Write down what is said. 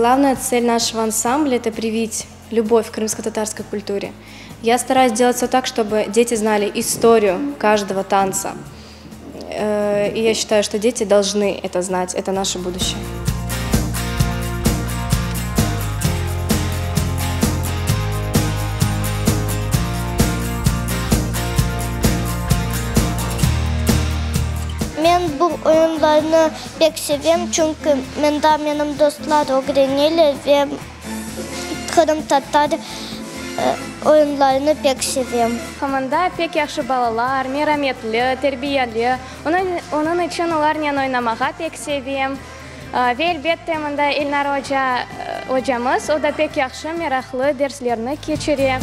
Главная цель нашего ансамбля – это привить любовь к крымско-татарской культуре. Я стараюсь делать все так, чтобы дети знали историю каждого танца. И я считаю, что дети должны это знать, это наше будущее. Men bu oyunlarnı pek sevem, çünki mında menim dostlar ögreneler ve qırımtatar oyunlarını pek sevem. Mında pek yahşı balalar, merametli, terbiyeli. Onıñ içün olarnen oynamağa pek sevem. Ve, elbette, mında Elnara oca, ocamız, o da pek yahşı, meraqlı derslerni keçire.